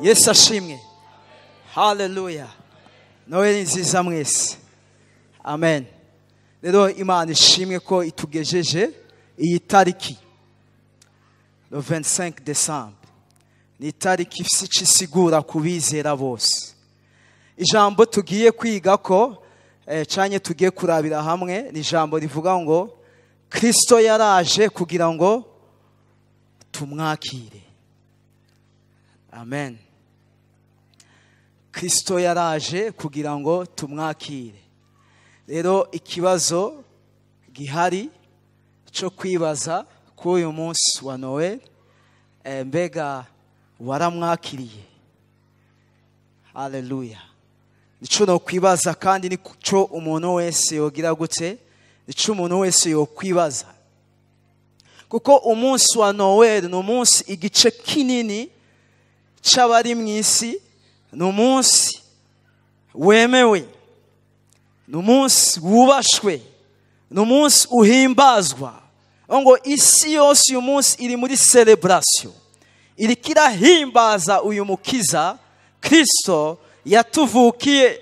Yesu ashimwe. Haleluya. Noheli nziza mwese. Amen. Rero Imana ishimwe ko itugejeje iyi tariki le 25 décembre. Ni itariki ifise ico isigura ku bizera bose. Ijambo tugiye kwiga ko canye tugiye kurabira hamwe ni ijambo rivuga ngo Kristo yaraje kugira ngo tumwakire. Amen. Kristo yaraje kugira ngo tumwakire. Rero ikibazo gihari cyo kwibaza kuri uyu munsi wa Noel, mbega waramwakiriye? Haleluya. Nico no kwibaza, kandi nico umuntu wese yogira gute, nico umuntu wese yokwibaza. Kuko umunsi wa Noel ni umunsi igice kinini c'abari mw'isi, ni umunsi wemewe, ni umunsi wubashwe, ni umunsi uhimbazwa. Ngo isi yose uyu munsi iri muri celebration, iriko irahimbaza uyu mukiza Kristo yatuvukiye.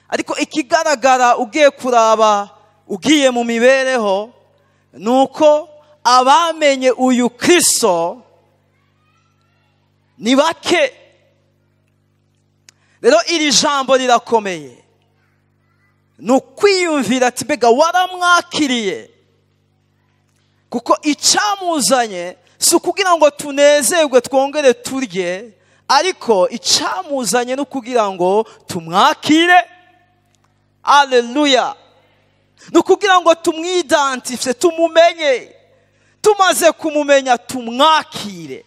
Ariko ikigaragara ugiye kuraba, ugiye mu mibereho, nuko abamenye uyu Kristo ni bake. Rero iri jambo rirakomeye, ni ukwiyumvira ati mbega waramwakiriye? Kuko icamuzanye si ukugira ngo tunezerwe twongere turye, ariko icamuzanye ni ukugira ngo tumwakire. Haleluya. Ni ukugira ngo tumwidentifie, tumumenye. Tumaze kumumenya tumwakire.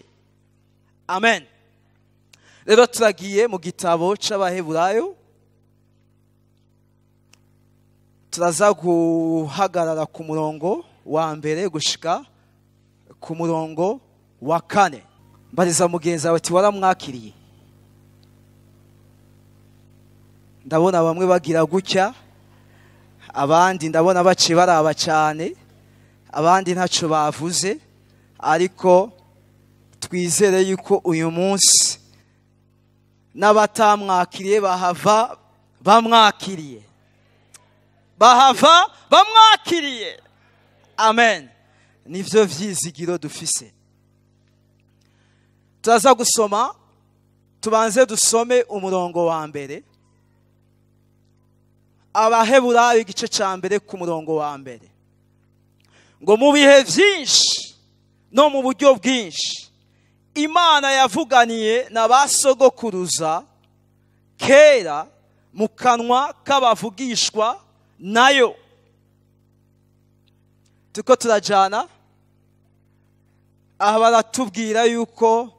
Amen. Rero turagiye mu gitabo c'Abaheburayo, turaza guhagarara ku murongo wa mbere gushika ku murongo wa 4. Mbariza mugenzi wawe ati waramwakiriye? Ndabona bamwe bagira gutya, abandi ndabona bace baraba cyane, abandi ntaco bavuze, ariko twizere yuko uyu munsi n'abatamwakiriye bahava bamwakiriye. Bahava bamwakiriye. Amen. Nivyo vyizigiro dufise. Turaza gusoma, tubanze dusome umurongo wa mbere. Abaheburayo igice ca mbere ku murongo wa mbere. Ngo mu bihe vyinshi no mu buryo bwinshi Imana yavuganiye na basogokuruza kera mu kanwa k'abavugishwa nayo. Tuko turajana aha, baratubwira yuko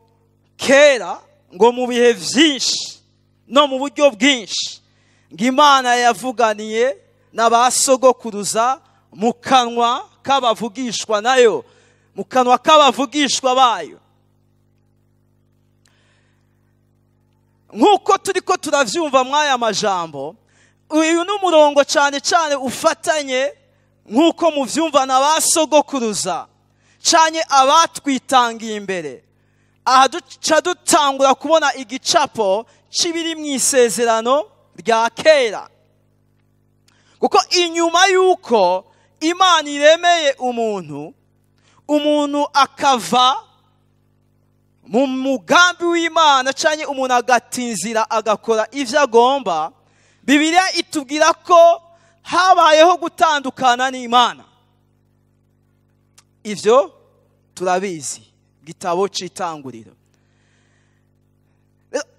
kera ngo mu bihe vyinshi no mu buryo bwinshi ngo Imana yavuganiye na basogokuruza mu kanwa k'abavugishwa nayo, mu kanwa k'abavugishwa bayo. Nkuko turiko turavyumva mwaya majambo, uyu ni umurongo cyane cyane ufatanye nkuko muvyumva na basogokuruza cyane abatwitangiye imbere. Aha duca dutangura kubona igicapo c'ibiri mu isezerano rya kera. Kuko inyuma yuko Imana iremeye umuntu, umuntu akava mu mugambi w'Imana cyane, umuntu agatinzira agakora ivyo agomba, Bibiliya itubwira ko habayeho gutandukana n'Imana. Ivyo turabizi, gitabo c'itanguriro.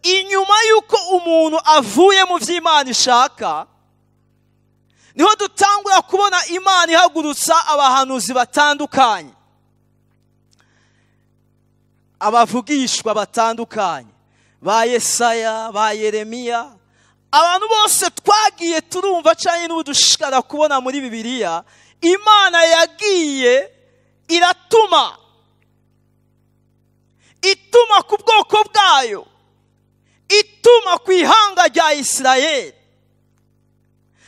Inyuma yuko umuntu avuye mu vy'Imana ishaka, niho dutangura kubona Imana ihagurutsa abahanuzi batandukanye, abavugishwa batandukanye, ba Yesaya, ba Yeremiya. Abantu bose twagiye turumva cyane n'udushikara kubona muri Bibiliya, Imana yagiye iratuma, ituma ku bwoko bwayo, ituma ku ihanga rya Isirayeli.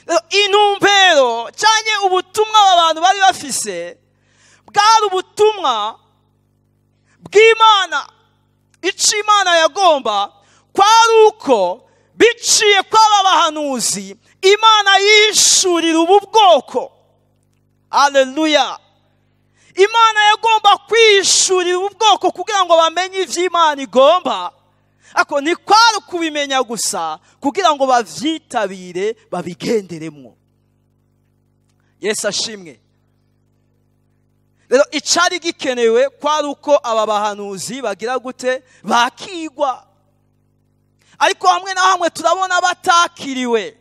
Intumbero cyane ubutumwa abantu bari bafise bwari ubutumwa bw'Imana. Icyo Imana yagomba kwari uko biciye kw'aba bahanuzi Imana yihishurira ubu bwoko. Haleluya. Imana yagomba kwihishurira ubu bwoko kugira ngo bamenye ivyo Imana igomba. Ako ni kwari kubimenya gusa kugira ngo bavyitabire babigenderemwo. Yesu ashimwe. Rero icari gikenewe kwari uko aba bahanuzi bagira gute? Bakigwa. Ariko hamwe na hamwe turabona batakiriwe,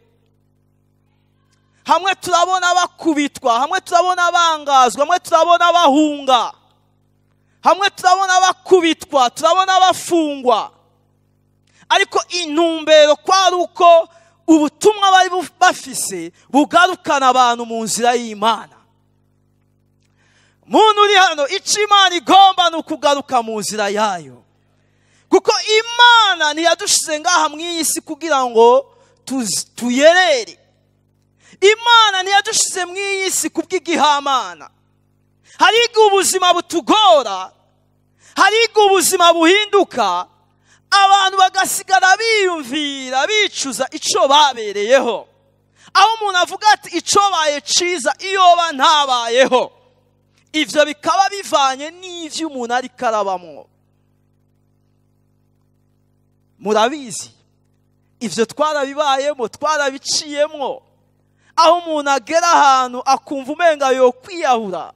hamwe turabona bakubitwa, hamwe turabona bangazwa, hamwe turabona bahunga, hamwe turabona bakubitwa, turabona bafungwa. Ariko intumbero kwari uko ubutumwa bari bafise bugarukana abantu mu nzira y'Imana. Muntu uri hano, icyo Imana igomba ni ukugaruka mu nzira yayo. Kuko Imana ntiyadushize ngaha mu iyi si kugira ngo tuyerere. Imana ntiyadushize mu iyi si kubw'igihamana. Hari igihe ubuzima butugora, hari igihe ubuzima buhinduka, abantu bagasigara biyumvira bicuza ico babereyeho. Aho umuntu avuga ati ico baye ciza iyo ntabayeho. Ivyo bikaba bivanye n'ivyo umuntu ariko arabamwo. Murabizi ivyo twarabibayemo, twarabiciyemwo. Aho umuntu agera ahantu akumva umenga yo kwiyahura,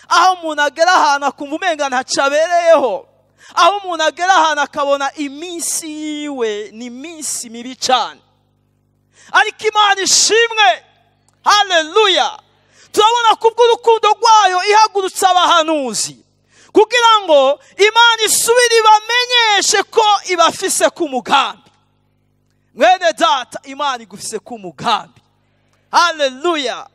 aho umuntu agera ahantu akumva umenga ntacabereyeho, aho umuntu agera ahantu akabona iminsi yiwe ni iminsi mibi cyane. Ariko Imana ishimwe, haleluya. Turabona kubw'urukundo rwayo ihagurutse abahanuzi kugira ngo Imana isubire ibamenyeshe ko ibafise ku mugambi. Mwene data, Imana igufise ku mugambi. Haleluya.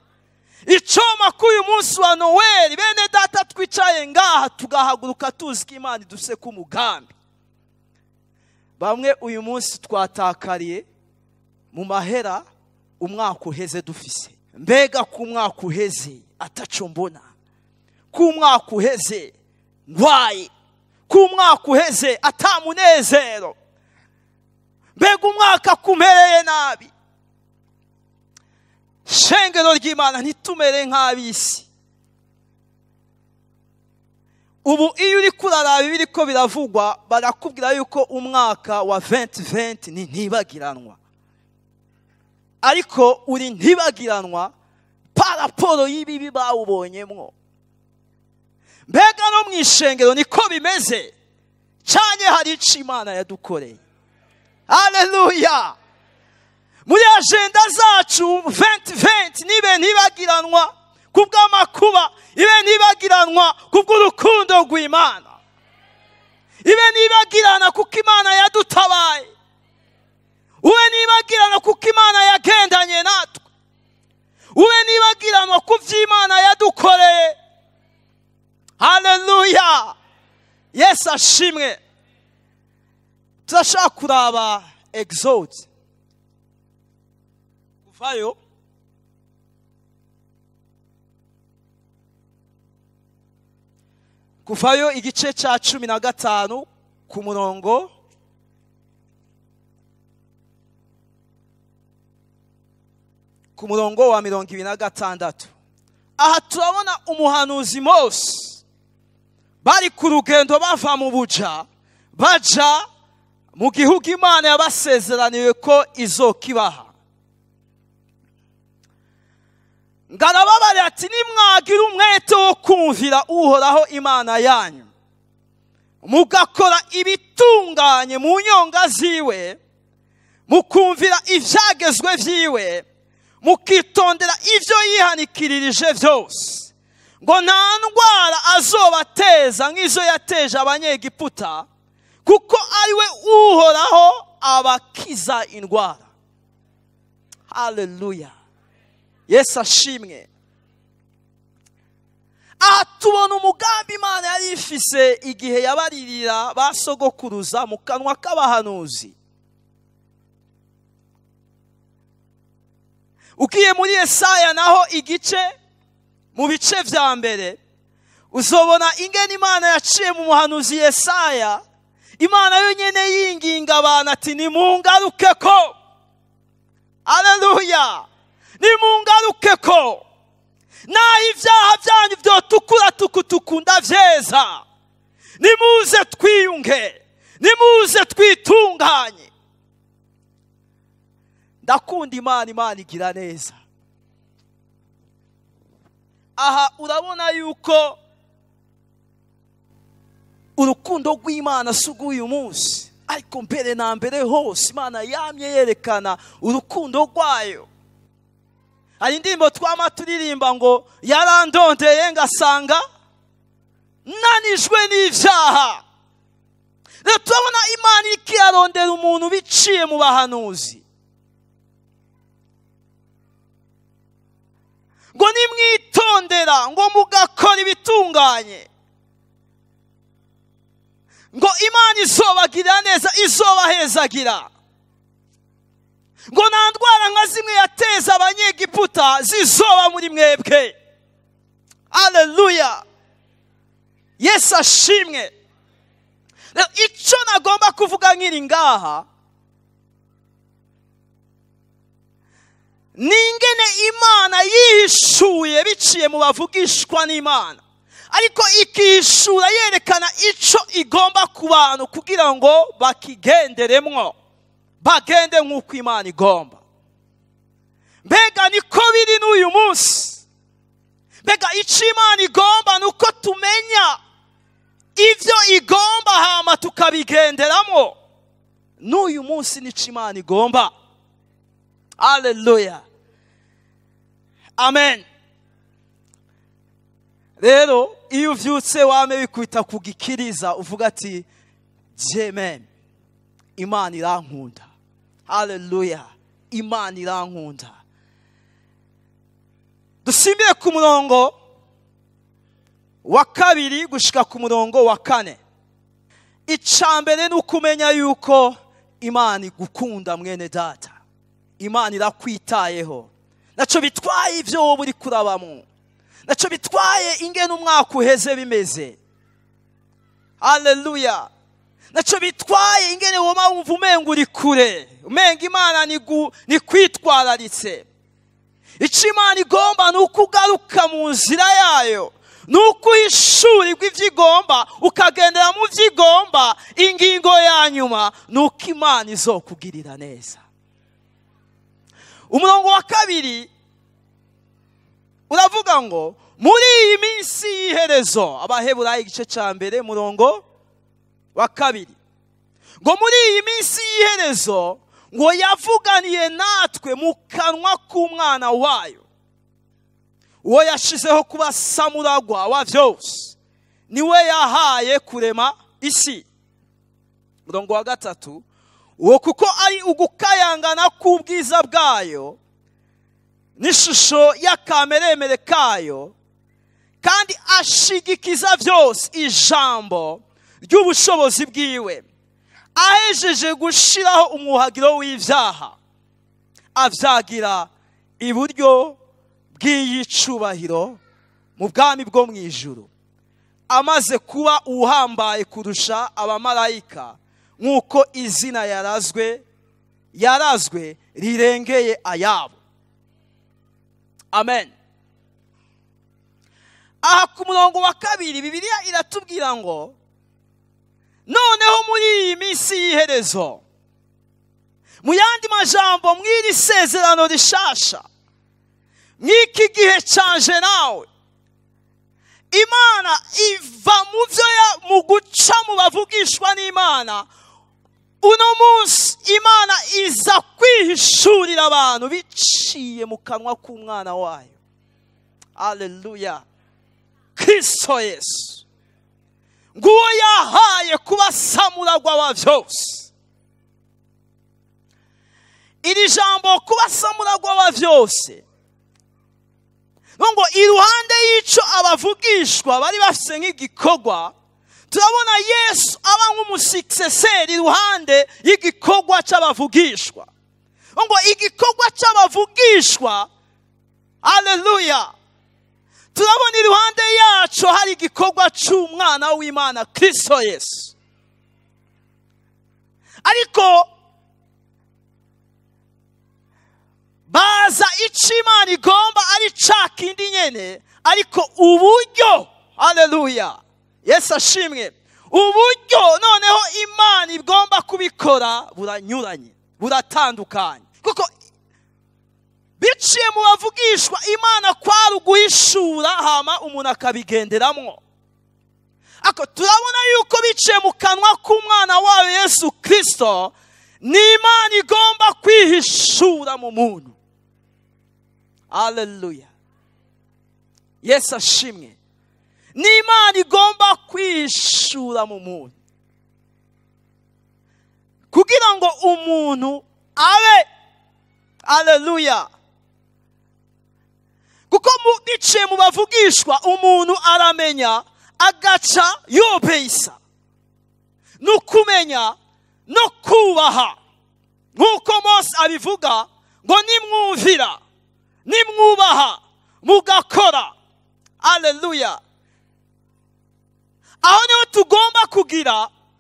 Icoma k'uyu munsi wa Noel, bene data twicaye ngaha tugahaguruka tuzi ko Imana idufise ku mugambi. Bamwe uyu munsi twatakariye mu mahera umwaka uheze dufise. Mbega ku mwaka uheze ataco mbona, ku mwaka uheze ngwaye, ku mwaka uheze atamunezero, mbega umwaka kumereye nabi. Shengero ry'Imana, ntitumere nk'abisi. Ubu iyo uri kuraraba ibiriko biravugwa, barakubwira yuko umwaka wa 2020 ni ntibagiranwa. Ariko uri ntibagiranwa paraporo y'ibibi bawubonyemwo. Mbega no mwishengero niko bimeze. Canye hari ico Imana yadukoreye. Haleluya. Muri agenda zacu 2020 nibe ntibagiranwa kubw'amakuba, ibe ntibagiranwa kubw'urukundo rw'Imana, ibe ntibagirana kuko Imana yadutabaye, ube nibagirana kuko Imana yagendanye natwe, ube nibagiranwa ku vy'Imana yadukoreye. Haleluya. Yesu ashimwe. Turashaka kuraba Exode, kuvayo igice ca 15 ku murongo wa 26. Aha turabona umuhanuzi Mose bari ku rugendo bava mu buja baja mu gihugu Imana yabasezeraniwe ko izokibaha. Ngarababare ati nimwagira umwete wo kumvira Uhoraho Imana yanyu, mugakora ibitunganye mu nyonga ziwe, mukumvira ivyagezwe vyiwe, mukitondera ivyo yihanikirije vyose, ngo nta ndwara azobateza nk'izo yateje abanyegiputa, kuko ariwe Uhoraho abakiza indwara. Haleluya. Yesu ashimwe. Aha tubona umugambi Imana yari ifise igihe yabaririra basogokuruza mu kanwa k'abahanuzi. Ugiye muri Yesaya naho igice mu bice vya mbere, uzobona ingene Imana yaciye mu muhanuzi Yesaya Imana yonyene yinginga abantu ati nimungaruke ko. Haleluya, nimungaruke ko. Naho ibyaha byanyu byotukura tukutuku ndavyeza. Nimuze twiyunge, nimuze twitunganye. Ndakunda Imana, Imana igira neza. Aha urabona yuko urukundo rw'Imana si urw'uyu munsi, ariko mbere na mbere hose Imana yamye yerekana urukundo rwayo. Hari indirimbo twama turirimba ngo yarandondeye ngasanga nanijwe n'ivyaha. Rero turabona Imana iriko irarondera umuntu biciye mu bahanuzi ngo nimwitondera, ngo mugakora ibitunganye, ngo Imana izobagirira neza, izobahezagira, ngo nta ndwara nka zimwe yateza abanyegiputa zizoba muri mwebwe. Haleluya, Yesu ashimwe. Icyo nagomba kuvuga nkiri ngaha ni ingene Imana yihishuye biciye mu bavugishwa n'Imana, ariko ikihishura yerekana ico igomba ku bantu kugira ngo bakigenderemwo, bagende nk'uko Imana igomba. Mbega niko biri n'uyu munsi. Mbega ico Imana igomba nuko tumenya ivyo igomba hama tukabigenderamo. N'uyu munsi nico Imana igomba. Haleluya, amen. Rero iyo uvyutse wame wikwita kugikiriza uvuga ati jemem, Imana irankunda. Haleluya, Imana irankunda. Dusimbire ku murongo wa 2 gushika ku murongo wa 4. Icambere ni ukumenya yuko Imana igukunda mwene data. Imana irakwitayeho. Naco bitwaye ivyo wowe uri kurabamo, naco bitwaye ingene umwaka uheze bimeze. Haleluya, naco bitwaye ingene woba wumva umenga uri kure, umenga Imana ni kwitwararitse. Ico Imana igomba ni uko ugaruka mu nzira yayo, ni uko uhishurirwa ivyo igomba, ukagendera mu vyo igomba. Ingingo ya nyuma ni uko Imana izokugirira neza. Umurongo wa 2 uravuga ngo muri iyi minsi y'iherezo, Abaheburayo igice ca 1 murongo wa 2, ngo muri iyi minsi y'iherezo ngo yavuganiye natwe mu kanwa k'umwana wayo, uwo yashizeho kuba samuragwa wa vyose, niwe yahaye kurema isi. Murongo wa 3, uwo kuko ari ugukayangana k'ubwiza bwayo n'ishusho y'akameremere kayo, kandi ashigikiza vyose ijambo ry'ubushobozi bwiwe, ahejeje gushiraho umwuhagiro w'ivyaha, avyagira iburyo bw'iyicubahiro mu bwami bwo mu ijuru, amaze kuba uhambaye kurusha abamarayika, nk'uko izina yarazwe rirengeye ayabo. Amen. Aha ku murongo wa 2 Bibiliya iratubwira ngo noneho muri iyi minsi y'iherezo, mu yandi majambo mw'iri sezerano rishasha, mw'iki gihe canje nawe, Imana iva mu vyo mu guca mu bavugishwa n'Imana. Uno munsi Imana iza kwihishurira abantu biciye mu kanwa k'umwana wayo. Haleluya, Kristo Yesu nguwo yahaye kuba samuragwa wa vyose. Iri jambo kuba samuragwa wa vyose, ngo iruhande y'ico abavugishwa bari bafise nk'igikorwa, turabona Yesu aba nk'umusuccesseur iruhande y'igikorwa c'abavugishwa. Ngo igikorwa c'abavugishwa, haleluya, turabona iruhande yaco hari igikorwa c'umwana w'Imana Kristo Yesu. Ariko baza icyo Imana igomba ari ca kindi nyene, ariko uburyo, haleluya, Yesu ashimwe, uburyo noneho Imana igomba kubikora buranyuranye, buratandukanye. Kuko biciye mu bavugishwa Imana kwari uguhishura hama umuntu akabigenderamwo. Ako turabona yuko biciye mu kanwa k'umwana wayo Yesu Kristo, ni Imana igomba kwihishura mu muntu. Haleluya, Yesu ashimwe. Ni Imana igomba kwihishura mu muntu kugira ngo umuntu abe, haleluya. Kuko biciye mu bavugishwa umuntu aramenya agaca yobeyisa, no kumenya no kubaha, nk'uko Mose abivuga ngo nimwumvira, nimwubaha, mugakora. Haleluya. Aho niho tugomba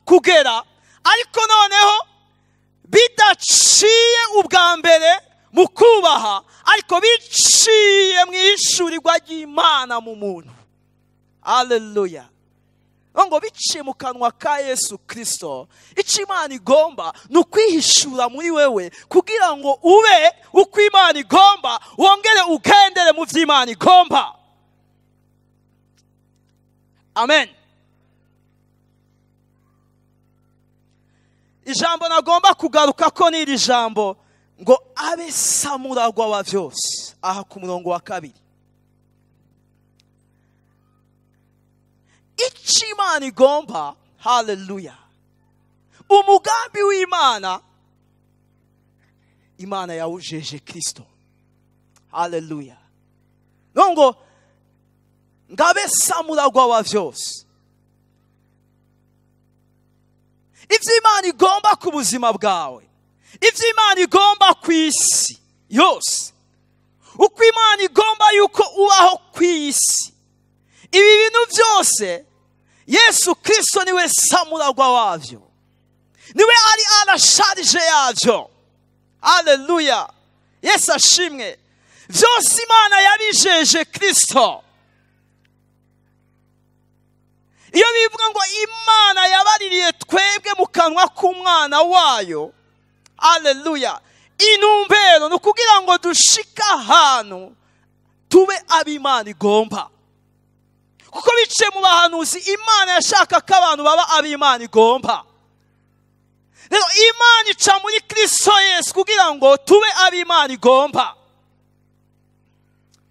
kugera, ariko noneho bidaciye ubwa mbere mu kubaha, ariko biciye mu ishurirwa ry'Imana mu muntu. Haleluya. Ngo biciye mu kanwa ka Yesu Kristo, icyo Imana igomba ni ukwihishura muri wewe kugira ngo ube uko Imana igomba, wongere ugendere mu byo Imana igomba. Amen. Ijambo nagomba kugaruka ko ni iri jambo ngo abe samuragwa wa byose, aha ku murongo wa 2. Icyo Imana igomba, haleluya, umugambi w'Imana, Imana yawujeje Kristo. Haleluya. Ngo ngabe samuragwa wa byose. Ibyo Imana igomba ku buzima bwawe, ibyo Imana igomba ku isi yose, uko Imana igomba yuko ubaho ku isi, ibi bintu byose Yesu Kristo niwe samuragwa wabyo, niwe ari arasharije yabyo. Haleluya, Yesu ashimwe. Byose Imana yabijeje Kristo. Iyo bivuga ngo Imana yabaririye twebwe mu kanwa k'umwana wayo, haleluya, intumbero ni ukugira ngo dushike ahantu tube ab'Imana igomba. Kuko biciye mu bahanuzi Imana yashaka ko abantu baba ab'Imana igomba. Rero Imana ica muri Kristo Yesu kugira ngo tube ab'Imana igomba.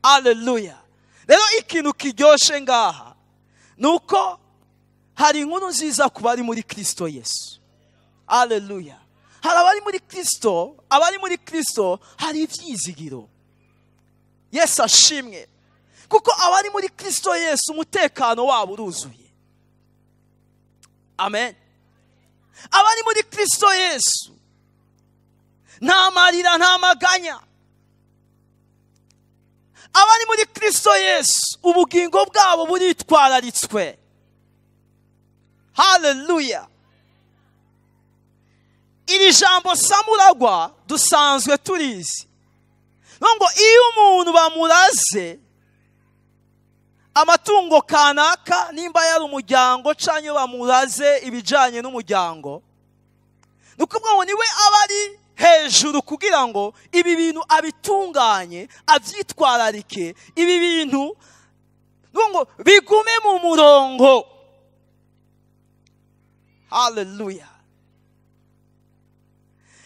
Haleluya. Rero ikintu kiryoshe ngaha nuko hari inkuru nziza ku bari muri Kristo Yesu. Haleluya. Hari abari muri Kristo, abari muri Kristo hari ibyizigiro. Yesu ashimwe. Kuko abari muri Kristo Yesu umutekano wabo uruzuye. Amen. Abari muri Kristo Yesu nta marira, nta maganya. Abari muri Kristo Yesu ubugingo bwabo buritwararitswe. Haleluya. Iri jambo samuragwa dusanzwe turizi. Ngo iyo umuntu bamuraze amatungo kanaka, nimba yari umuryango canke bamuraze ibijanye n'umuryango, nukuvuga ngo niwe abari hejuru kugira ngo ibi bintu abitunganye, abyitwararike, ibi bintu ngo bigume mu murongo. Haleluya.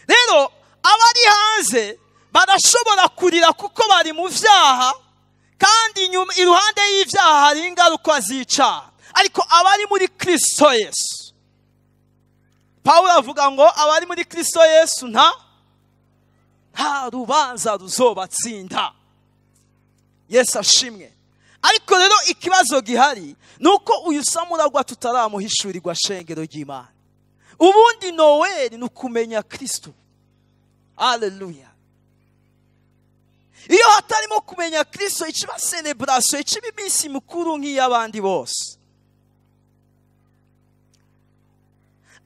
Rero abari hanze barashobora kurira kuko bari mu vyaha, kandi iruhande y'ivyaha hari ingaruka z'icaha. Ariko abari muri Kristo Yesu, Pawulo avuga ngo abari muri Kristo Yesu nta rubanza ruzobatsinda. Yesu ashimwe. Ariko rero ikibazo gihari nuko uyu samuragwa tutaramuhishurirwa shengero ry'Imana. Ubundi Noel ni ukumenya Kristo. Haleluya. Iyo hatarimo kumenya Kristo, ikiba celebration, ikiba iminsi mikuru nk'iy'abandi bose.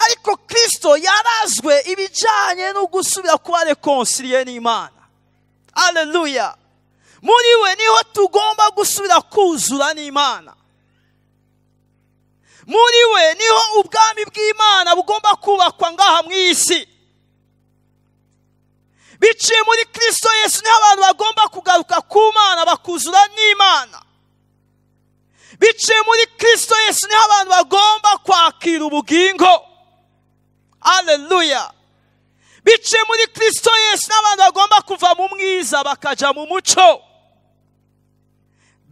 Ariko Kristo yarazwe ibijanye no gusubira kuba reconcilié n'Imana. Haleluya. Muri we niho tugomba gusubira kuzura n'Imana. Muri we niho ubwami bw'Imana bugomba kubakwa ngaha mu isi. Biciye muri Kristo Yesu niho abantu bagomba kugaruka ku Mana bakuzura n'Imana. Biciye muri Kristo Yesu niho abantu bagomba kwakira ubugingo. Haleluya. Biciye muri Kristo Yesu niho abantu bagomba kuva mu mwiza bakaja mu muco.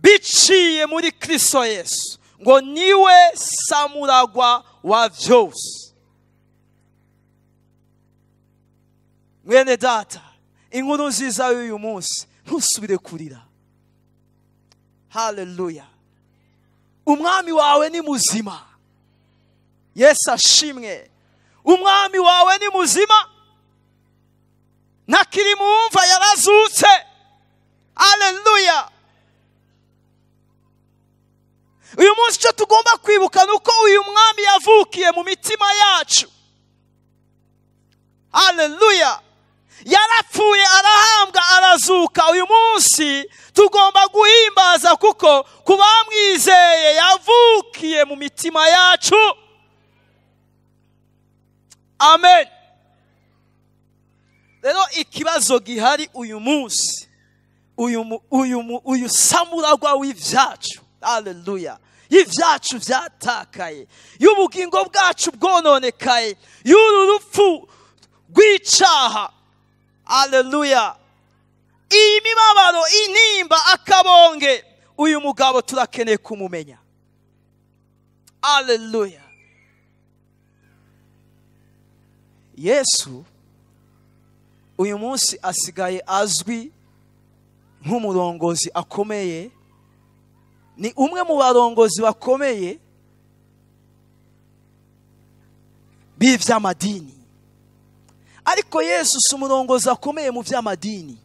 Biciye muri Kristo Yesu ngo niwe samuragwa wa vyose. Mwene data, inkuru nziza y'uyu munsi, ntusubire kurira. Haleluya. Umwami wawe ni muzima. Yesu ashimwe. Umwami wawe ni muzima, ntakiri mu mva, yarazutse. Haleluya. Uyu munsi icyo tugomba kwibuka nuko uyu mwami yavukiye mu mitima yacu. Haleluya. Yarapfuye, arahambwa, arazuka. Uyu munsi tugomba guhimbaza kuko kubamwizeye yavukiye mu mitima yacu. Amen. Rero ikibazo gihari uyu munsi, uyu samuragwa w'ivyacu, haleluya, y'ivyacu vyatakaye, y'ubugingo bwacu bwononekaye, y'uru rupfu rw'icaha, haleluya, iyi mibabaro, intimba, akabonge, uyu mugabo turakeneye kumumenya. Haleluya. Yesu uyu munsi asigaye azwi nk'umurongozi akomeye, ni umwe mu barongozi bakomeye b'ivy'amadini. Ariko Yesu si umurongozi akomeye mu vy'amadini.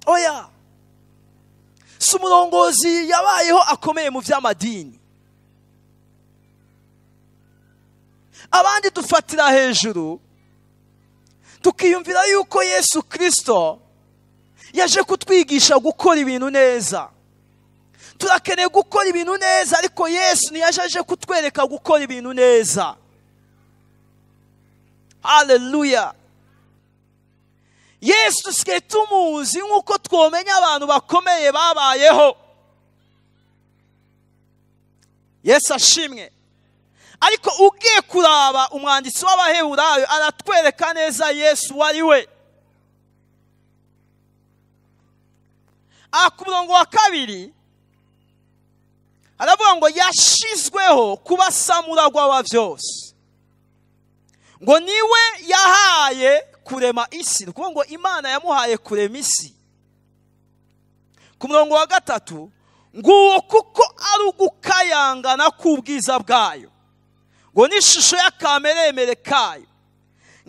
Oya, si umurongozi yabayeho akomeye mu vy'amadini. Abandi dufatira hejuru tukiyumvira yuko Yesu Kristo yaje kutwigisha gukora ibintu neza. Turakeneye gukora ibintu neza, ariko Yesu ntiyaje aje kutwereka gukora ibintu neza. Haleluya. Yesu dusigaye tumuzi nk'uko twomenya abantu bakomeye babayeho. Yesu ashimwe. Ariko ugiye kuraba umwanditsi w'Abaheburayo aratwereka neza Yesu wari we. Ku murongo wa 2 aravuga ngo yashizweho kuba samuragwa wa vyose, ngo niwe yahaye kurema isi. Ni ukuvuga ngo Imana yamuhaye kurema isi. Ku murongo wa 3 nguwo kuko ari ugukayangana k'ubwiza bwayo, ngo n'ishusho y'akameremere kayo,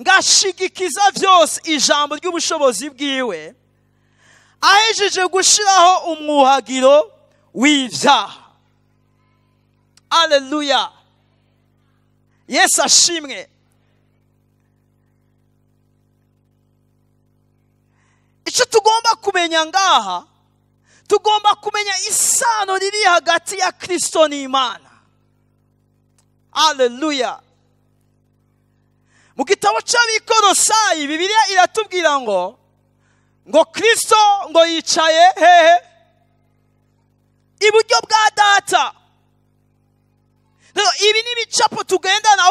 ngashigikiza vyose ijambo ry'ubushobozi bwiwe, ahejeje gushiraho umwuhagiro w'ivyaha. Haleluya. Yesu ashimwe. Icyo tugomba kumenya ngaha, tugomba kumenya isano riri hagati ya Kristo n'Imana. Haleluya. Mu gitabo c'Abikolosayi, Bibiliya iratubwira ngo Kristo ngo yicaye hehe? Iburyo bwa Data. Rero ibi ni ibicapo tugendana,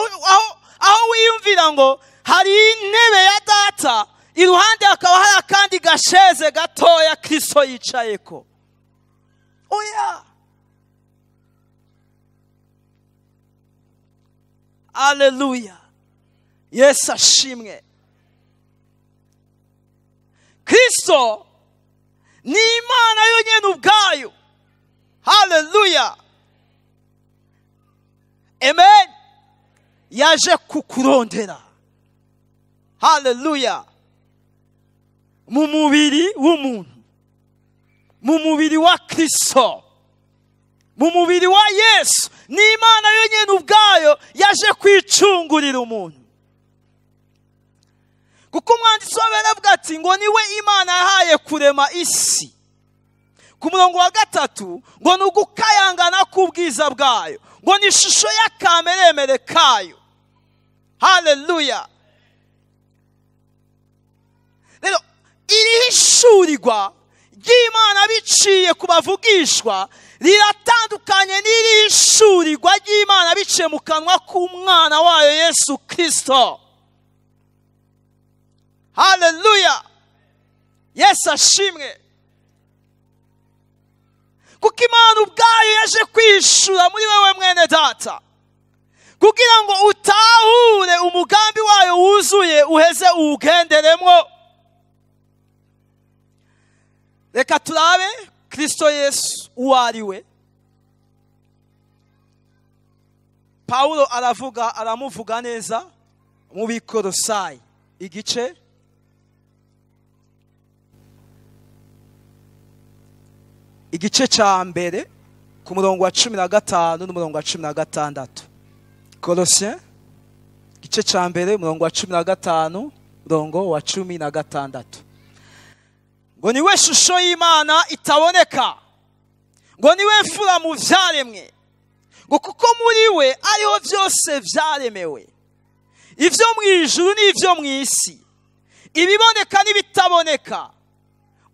aho wiyumvira ngo hari intebe ya Data, iruhande hakaba hari akandi gasheze gatoya Kristo yicayeko. Oya. Haleluya. Yesu ashimwe. Kristo ni Imana yonyene ubwayo. Haleluya. Amen. Yaje kukurondera. Haleluya. Mu mubiri w'umuntu, mu mubiri wa Kristo, mu mubiri wa Yesu Ni Imana yonyine ubwayo yaje kwicungurira umuntu. Kuko umwanditsi w'Abera avuga ati ngo niwe Imana yahaye kurema isi. Ku murongo wa 3 ngo ni ugukayangana k'ubwiza bwayo, ngo ni ishusho y'akameremere kayo. Haleluya. Rero iri hishurirwa ry'Imana biciye ku bavugishwa riratandukanye n'iri hishurirwa ry'Imana biciye mu kanwa k'umwana wayo Yesu Kristo. Haleluya. Yesu ashimwe. Kuko Imana ubwayo yaje kwishura muri wewe mwene data, kugira ngo utahure umugambi wayo wuzuye uheze uwugenderemwo. Reka turabe Kristo Yesu uwo ari we. Paulo aravuga, aramuvuga neza mu Bikolosayi igice cya mbere ku murongo wa 15 n'umurongo wa 16. Colossiens igice cya mbere umurongo wa 15 umurongo wa 16. Ngo niwe shusho y'Imana itaboneka, ngo niwe mfura mu vyaremwe, ngo kuko muri we ariho vyose vyaremewe, ivyo mu ijuru n'ivyo mu isi, ibiboneka n'ibitaboneka.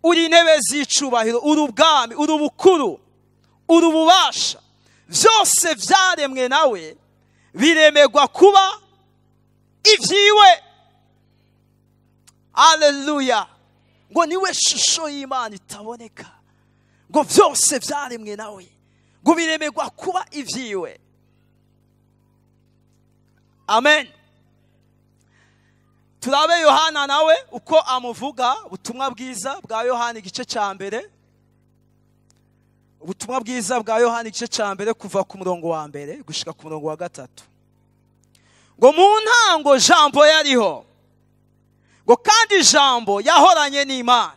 Uri intebe z'icubahiro, uri ubwami, uri ubukuru, uri ububasha, vyose vyaremwe nawe, biremegwa kuba ivyiwe. Haleluya. Ngo niwe shusho y'Imana itaboneka, ngo vyose vyaremwe nawe, ngo biremegwa kuba ivyiwe. Amen. Turabe Yohana nawe uko amuvuga. Ubutumwa bwiza bwa Yohana igice cya mbere. Ubutumwa bwiza bwa Yohana igice cya mbere kuva ku murongo wa 1 gushika ku murongo wa 3. Ngo mu ntango Jambo yariho, ngo kandi Jambo yahoranye n'Imana,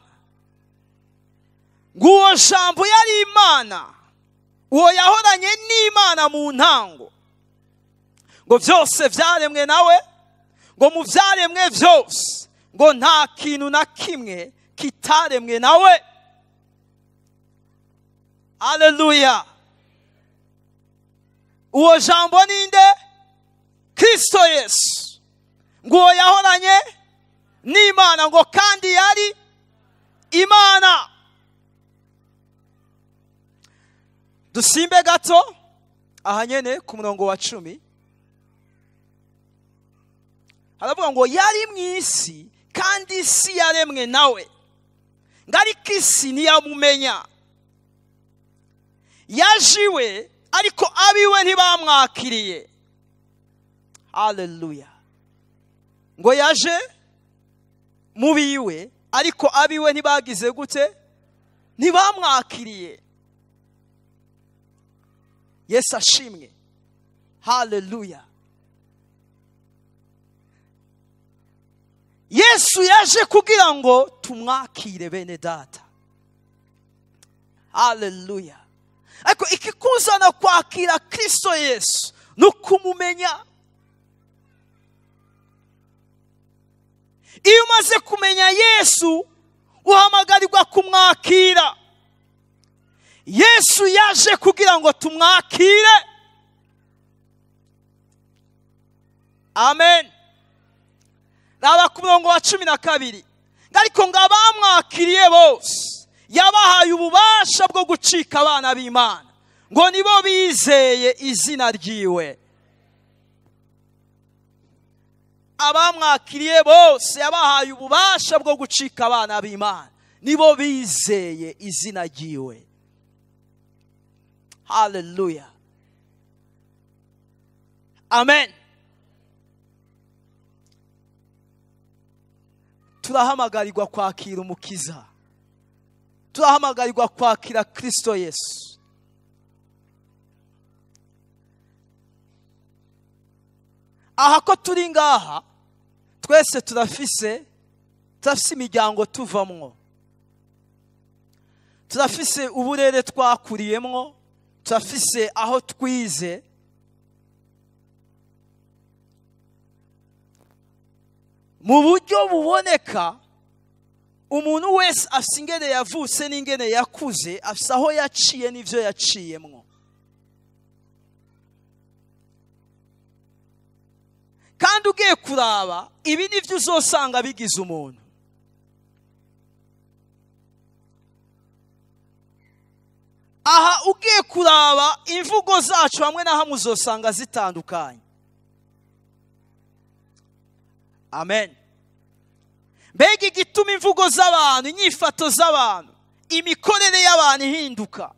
ngo uwo Jambo yari Imana, uwo yahoranye n'Imana mu ntango, ngo vyose vyaremwe nawe, ngo mu vyaremwe vyose ngo nta kintu na kimwe kitaremwe nawe. Haleluya. Uwo Jambo ninde? Kristo Yesu. Ngo uwo yahoranye n'Imana, ngo kandi yari Imana. Dusimbe gato aha nyene ku murongo wa 10. Haravuga ngo yari mu isi kandi isi yaremwe nawe, ngo ariko isi ntiyamumenya. Yajiwe ariko abiwe ntibamwakiriye. Haleluya. Ngo yaje mu biwe ariko abiwe ntibagize gute? Ntibamwakiriye. Yesu ashimwe. Haleluya. Yesu yaje kugira ngo tumwakire bene data. Haleluya. Ariko ikikuzana kwakira Kristo Yesu no kumumenya. Iyo umaze kumenya Yesu uhamagarirwa kumwakira. Yesu yaje kugira ngo tumwakire. Amen. Raba ku murongo wa 12. Ariko ngo abamwakiriye bose yabahaye ububasha bwo gucika abana b'Imana, ngo nibo bizeye izina ryiwe. Abamwakiriye bose yabahaye ububasha bwo gucika abana b'Imana, nibo bizeye izina ryiwe. Haleluya. Amen. Turahamagarirwa kwakira umukiza. Turahamagarirwa kwakira Kristo Yesu. Aha ko turi ngaha twese turafise imiryango tuvamwo, turafise uburere twakuriyemwo, turafise aho twize. Mu buryo buboneka, umuntu wese afise ingene yavutse n'ingene yakuze, afise aho yaciye n'ivyo yaciyemwo. Kandi ugiye kuraba ibi nivyo uzosanga bigize umuntu. Aha ugiye kuraba imvugo zacu hamwe na hamwe uzosanga zitandukanye. Amen. Mbega igituma imvugo z'abantu, inyifato z'abantu, imikorere y'abantu ihinduka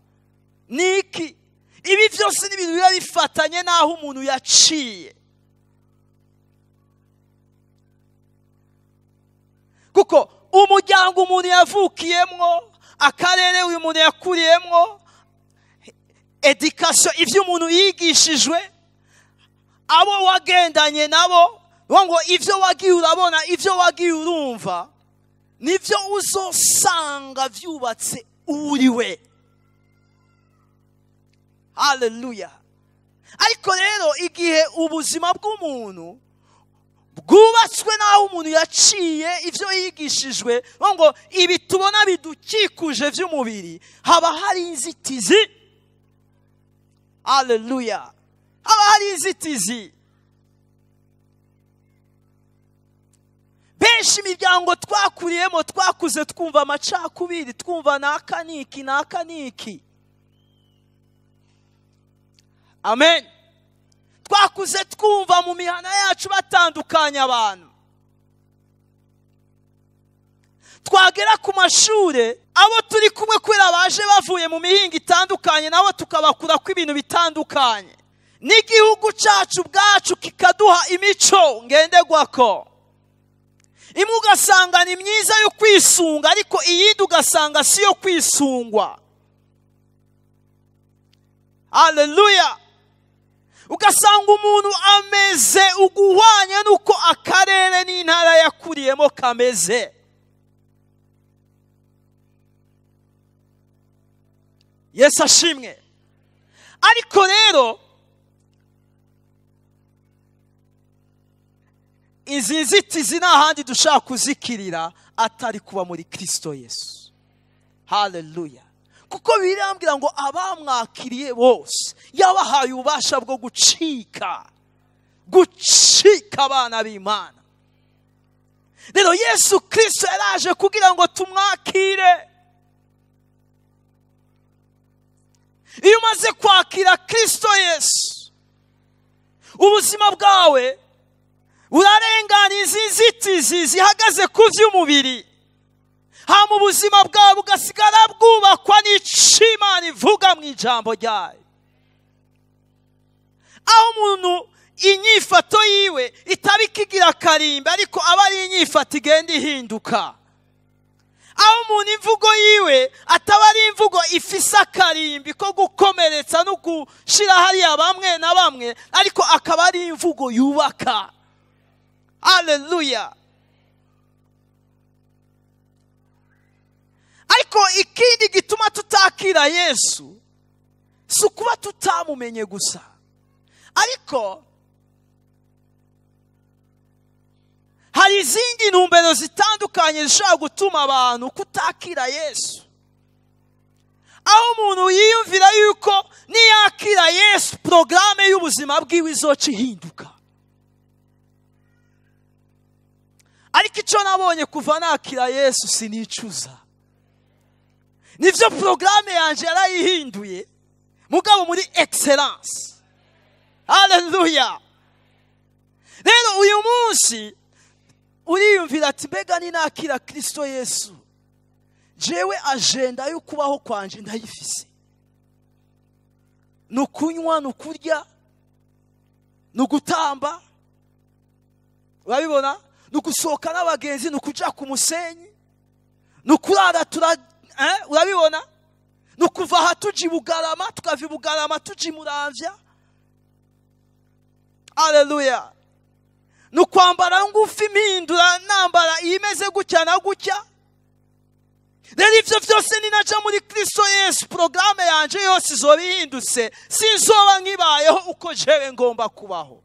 niki? Ibi byose ni ibintu biba bifatanye n'aho umuntu yaciye. Kuko umuryango umuntu yavukiyemwo, akarere uyu muntu yakuriyemwo, education, ivyo umuntu yigishijwe, abo wagendanye nabo, ngo ivyo wagiye urabona, ivyo wagiye urumva, nivyo uzosanga vyubatse uriwe. Haleluya. Ariko rero igihe ubuzima bw'umuntu bwubatswe n'aho umuntu yaciye, ivyo yigishijwe, ngo ibi tubona bidukikuje vy'umubiri, haba hari inzitizi. Haleluya. Haba hari inzitizi. Benshi imiryango twakuriyemo twakuze twumva amacakubiri, twumva naka niki naka niki. Amen. Twakuze twumva mu mihana yacu batandukanya abantu. Twagera ku mashure, abo turi kumwe kubera baje bavuye mu mihinga itandukanye, nabo tukabakura ku ibintu bitandukanye. N'igihugu cacu bwacu kikaduha imico ngenderwako. Imwe ugasanga ni myiza yo kwisunga, ariko iyindi ugasanga si yo kwisungwa. Haleluya. Ugasanga umuntu ameze uguhwanye nuko akarere n'intara yakuriyemo kameze. Yesu ashimwe. Ariko rero izi nzitizi nta handi dushaka kuzikirira atari kuba muri Kristo Yesu. Haleluya. Kuko birambwira ngo abamwakiriye bose yabahaye ububasha bwo gucika abana b'Imana. Rero Yesu Kristo yaraje kugira ngo tumwakire. Iyo umaze kwakira Kristo Yesu, ubuzima bwawe burarengana izi nzitizi zihagaze ku vy'umubiri. Hama ubuzima bwawe bugasigara bwubakwa n'ico Imana ivuga mu ijambo ryayo. Aho umuntu inyifato yiwe itaba ikigira akarimbi, ariko aba ari inyifato igenda ihinduka. Aho umuntu imvugo yiwe ataba ari imvugo ifise akarimbi ko gukomeretsa no gushira hariya bamwe na bamwe, ariko akaba ari imvugo yubaka. Haleluya. Ariko ikindi gituma tutakira Yesu si ukuba tutamumenye gusa, ariko hari izindi ntumbero zitandukanye zishobora gutuma abantu kutakira Yesu. Aho umuntu yiyumvira yuko niyakira Yesu porogaramu y'ubuzima bwiwe izoca ihinduka. Ariko icyo nabonye kuva nakira Yesu sinicuza. Nivyo porogaramu yanje yarayihinduye, mugabo muri excellence. Haleluya. Rero uyu munsi uriyumvira ati mbega ninakira Kristo Yesu, jewe agenda yo kubaho kwanje ndayifise. Nukunywa, nukurya, nugutamba, urabibona, nugusohoka n'abagenzi, nukuja ku musenyi, nukurara tura, urabibona, nukuva aha tuja i Bugarama, tukava i Bugarama tuja i Muramvya. Haleluya. Nukwambara ngufi impindura nambara imeze gutya na gutya. Rero ivyo vyose ninaja muri Kristo Yesu, porogaramu yanje yose izoba ihindutse, sinzoba nkibayeho uko jewe ngomba kubaho.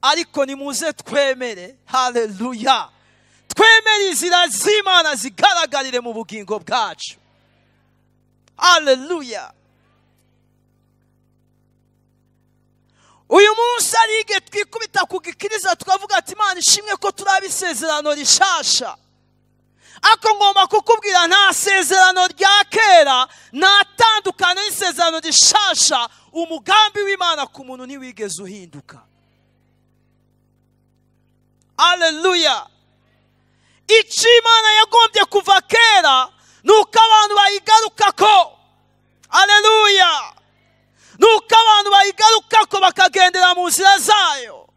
Ariko nimuze twemere, haleluya, twemere inzira z'Imana zigaragarire mu bugingo bwacu. Haleluya. Uyu munsi ari igihe twikubita ku gikiriza tukavuga ati Imana ishimwe ko turaba isezerano rishasha. Ako ngomba kukubwira, nta sezerano rya kera, nta tandukano n'isezerano rishasha. Umugambi w'Imana ku muntu ntiwigeze uhinduka. Haleluya. Icyo Imana yagombye kuva kera ni uko abantu bayigarukako. Haleluya. Nuko abantu bayigarukako bakagendera mu nzira zayo,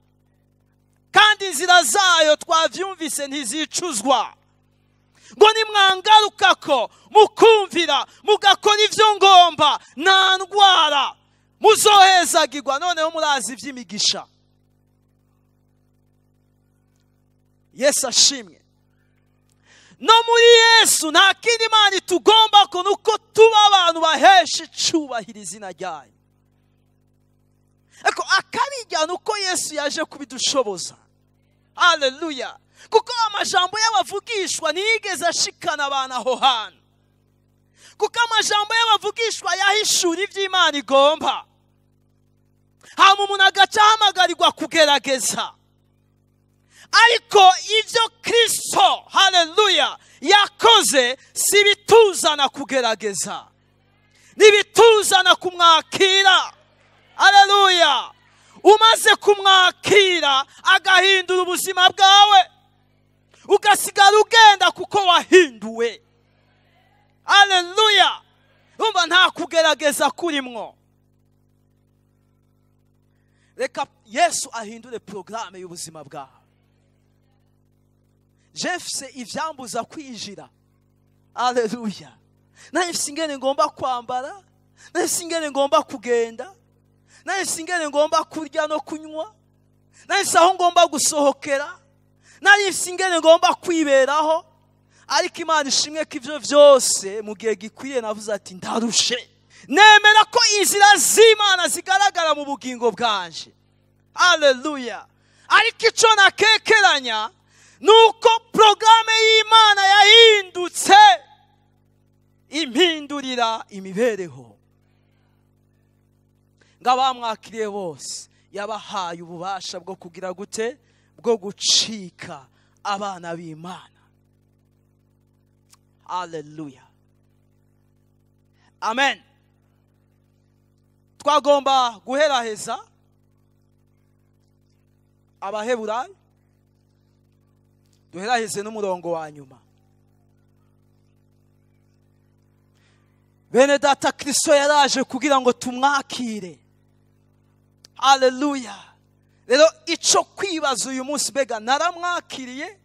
kandi inzira zayo twavyumvise ntizicuzwa. Ngo nimwangarukako mukumvira mugakora ivyo ngomba, nta ndwara muzohezagirwa. Noneho murazi ivy'imigisha. Yesu ashimwe. No muri Yesu nta kindi Imana itugomba ko nuko tuba abantu bahesha icubahiro izina ryayo. Ariko akabijya nuko Yesu yaje kubidushoboza. Haleluya. Kuko amajambo y'abavugishwa ntiyigeze ashikana abantu aho hantu. Kuko amajambo y'abavugishwa yahishura ivy'Imana igomba. Hama umuntu agaca ahamagarirwa kugerageza. Ariko ivyo Kristo, haleluya, yakoze si bituzana kugerageza, nibituzana kumwakira. Haleluya. Umaze kumwakira agahindura ubuzima bwawe, ugasigara ugenda kuko wahinduwe. Haleluya. Umva, nta kugerageza kurimwo. Reka Yesu ahindure programme y'ubuzima bwawe. Jefse ivyambuza kwinjira. Haleluya. Nahise ingene ngomba kwambara, nahise ingene ngomba kugenda, nahise ingene ngomba kurya no kunywa, nahise aho ngomba gusohokera, nahise ingene ngomba kwiberaho. Ariko Imana ishimwe ko ivyo vyose mu gihe gikwiye navuze ati ndarushe. Nemera ko inzira z'Imana zigaragara mu bugingo bwanje. Haleluya. Ariko ico nakekeranya nuko programme y'Imana yahindutse, impindurira imibereho. Ngabamwakiriye bose yabahaye ububasha bwo kugira gute, bwo gucika abana b'Imana. Haleluya. Amen. Twagomba guheraheza Abaheburayo, duheraheze n'umurongo wa nyuma. Bene data, Kristo yaraje kugira ngo tumwakire. Haleluya. Rero ico kwibaza uyu munsi, mbega naramwakiriye?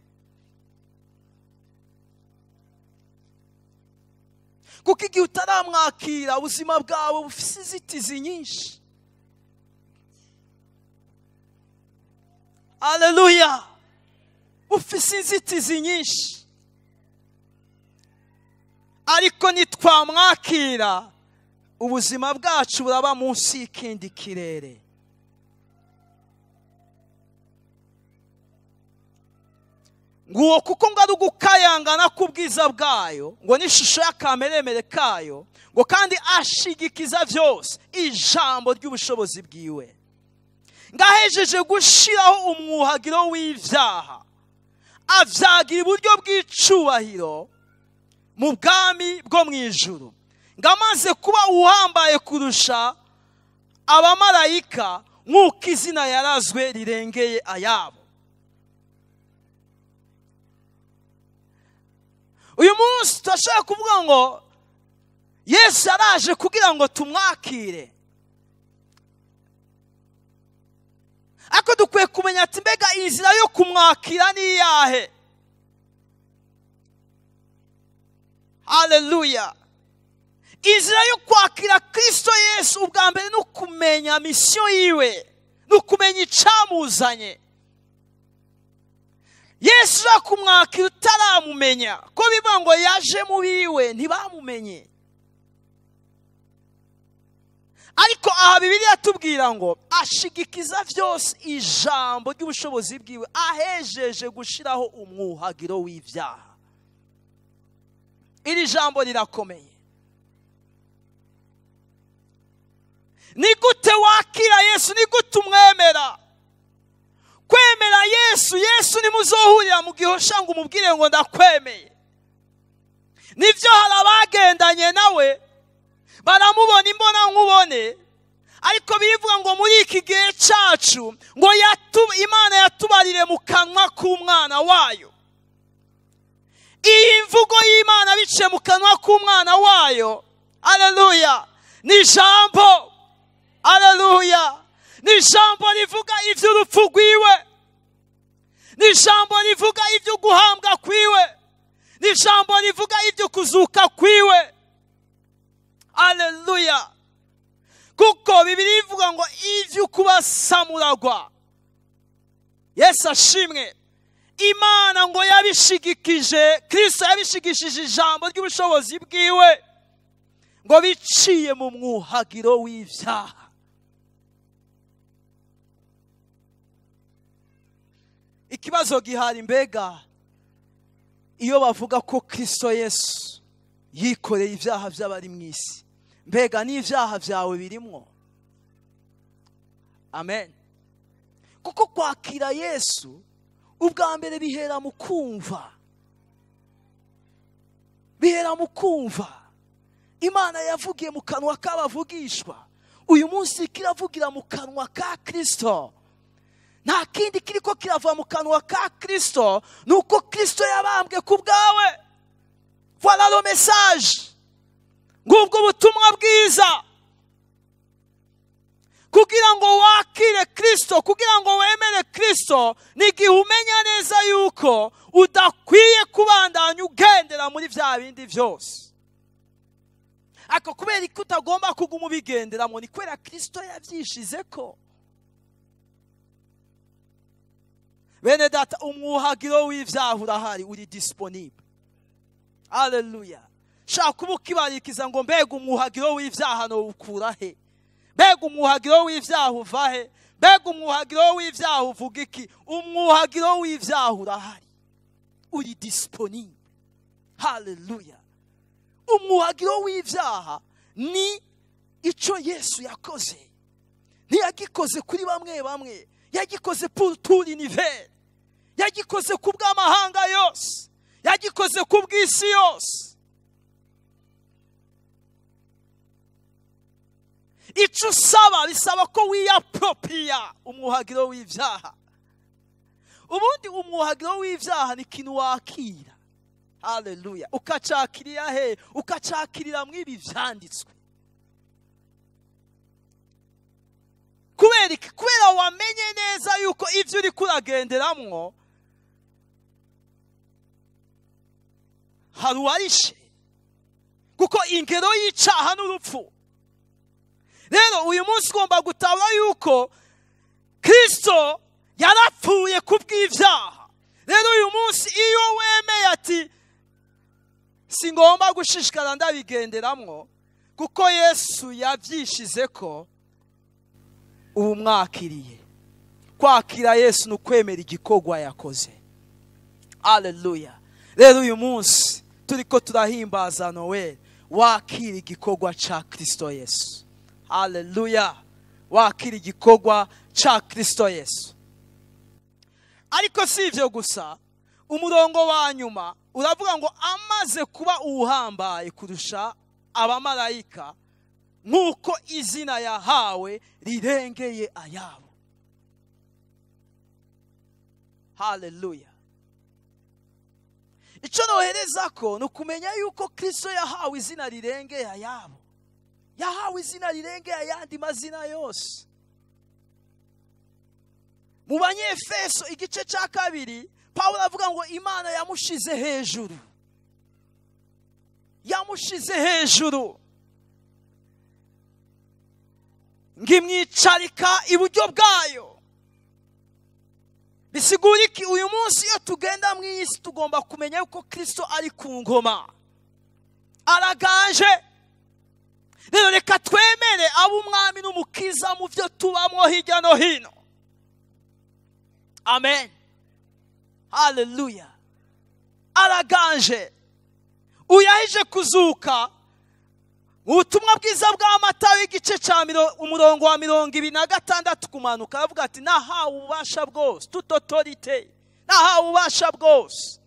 Kuko igihe utaramwakira ubuzima bwawe bufise inzitizi nyinshi. Haleluya. Bufise inzitizi nyinshi. Ariko nitwamwakira ubuzima bwacu buraba munsi y'ikindi kirere. Nguwo kuko ngo ari ugukayangana k'ubwiza bwayo, ngo n'ishusho y'akameremere kayo, ngo kandi ashigikiza vyose ijambo ry'ubushobozi bwiwe. Ngahejeje gushiraho umwuhagiro w'ivyaha, avyagira iburyo bw'icubahiro mu bwami bwo mw'ijuru. Ngamaze kuba uhambaye kurusha abamarayika, nk'uko izina yarazwe rirengeye ayabo. Uyu munsi turashaka kuvuga ngo Yesu yaraje kugira ngo tumwakire. Ariko dukwiye kumenya ati mbega inzira yo kumwakira ni iyahe? Haleluya. Inzira yo kwakira Kristo Yesu ubwa mbere ni ukumenya misiyo yiwe, ni ukumenya icamuzanye. Yesu kumwakira utaramumenya, ko bivuga ngo yaje mu biwe ntibamumenye. Ariko aha Bibiliya tubwira ngo ashigikiza byose ijambo ry'ubushobozi bwiwe, ahejeje gushiraho umwuhagiro w'ibyaha. Iri jambo rirakomeye. Ni gute wakira Yesu? Ni gute umwemera? Kwemera Yesu, Yesu nimuzohurira mu gihosha ngo umubwire ngo ndakwemeye. Nivyo hari abagendanye nawe baramubona imbona nkubone, ariko bivuga ngo muri iki gihe cacu ngo Imana yatubarire mu kanwa k'umwana wayo. Iyi mvugo y'Imana biciye mu kanwa k'umwana wayo, haleluya, ni ijambo, haleluya, ni ijambo rivuga ivy'urupfu rwiwe, ni ijambo rivuga ibyo guhambwa kwiwe, ni ijambo rivuga ibyo kuzuka kwiwe. Haleluya. Kuko Bibiliya ivuga ngo ivyo kubasamuragwa. Yesu ashimwe. Imana ngo yabishigikije, Kristo yabishigishije ijambo ry'ubushobozi bwiwe ngo biciye mu mwuhagiro w'ivyaha. Ikibazo gihari, mbega iyo bavuga ko Kristo Yesu yikoreye ibyaha by'abari mu isi, mbega n'ibyaha byawe birimwo? Amen. Kuko kwakira Yesu ubwa mbere bihera mu kumva, bihera mu kumva. Imana yavugiye mu kanwa k'abavugishwa, uyu munsi kiravugira mu kanwa ka Kristo. Nta kindi kiriko kirava mu kanwa ka Kristo, nuko Kristo yabambwe ku bwawe. Voilà le message. Ngubwo ubutumwa bwiza. Kugira ngo wakire Kristo, kugira ngo wemere Kristo, ni igihe umenya neza yuko udakwiye kubandanya ugendera muri vya bindi vyose. Ariko kubera ko utagomba kuguma ubigenderamo, ni kubera Kristo yavyishizeko. Bene data, umwuhagiro w'ivyaha urahari, uri disponible. Haleluya. Shaka kuba ukibarikiza ngo mbega umwuhagiro w'ivyaha nowukura he? Mbega umwuhagiro w'ivyaha uva he? Mbega umwuhagiro w'ivyaha uvuga iki? Umwuhagiro w'ivyaha urahari, uri disponible. Haleluya. Umwuhagiro w'ivyaha ni ico Yesu yakoze. Ntiyagikoze kuri bamwe bamwe, yagikoze pour tout l'univers, yagikoze ku bw'amahanga yose, yagikoze ku bw'isi yose. Ico usaba bisaba ko wiyapropria umwuhagiro w'ivyaha. Ubundi umwuhagiro w'ivyaha ni ikintu wakira. Haleluya. Ukacakirira he? Ukacakirira mw'ibi vyanditswe. Kubera iki? Kubera wamenye neza yuko ivyo uriko uragenderamwo hari uwarishe, kuko ingero y'icaha n'urupfu. Rero uyu munsi ugomba gutahura yuko Kristo yarapfuye kubw'ivyaha. Rero uyu munsi iyo wemeye ati singomba gushishikara ndabigenderamwo, kuko Yesu yavyishizeko, ubu mwakiriye. Kwakira Yesu ni ukwemera igikorwa yakoze. Haleluya. Rero uyu munsi turiko turahimbaza Noel, wakira igikorwa ca Kristo Yesu. Haleluya. Wakira igikorwa ca Kristo Yesu. Ariko si ivyo gusa, umurongo wa nyuma uravuga ngo amaze kuba uhambaye kurusha abamarayika, nk'uko izina yahawe rirengeye ayabo. Haleluya. Ico nohereza ko ni ukumenya yuko Kristo yahawe izina rirengeye ayabo. Yahawe izina rirengeye ayandi mazina yose. Mu Banyefeso igice ca 2, Pawulo avuga ngo Imana yamushize hejuru. Yamushize hejuru, ngimwicarika iburyo bwayo. Bisigura iki? Uyu munsi iyo tugenda mu isi tugomba kumenya yuko Kristo ari ku ngoma, araganje. Rero reka twemere abo umwami n'umukiza mu byo tubamwo hirya no hino. Amen. Haleluya. Araganje. Uyahije kuzuka. Ubutumwa bwiza bwa Matayo igice cya umurongo wa 26 kumanuka, aravuga ati nahawe ububasha bwose, toute autorité, nahawe ububasha bwose.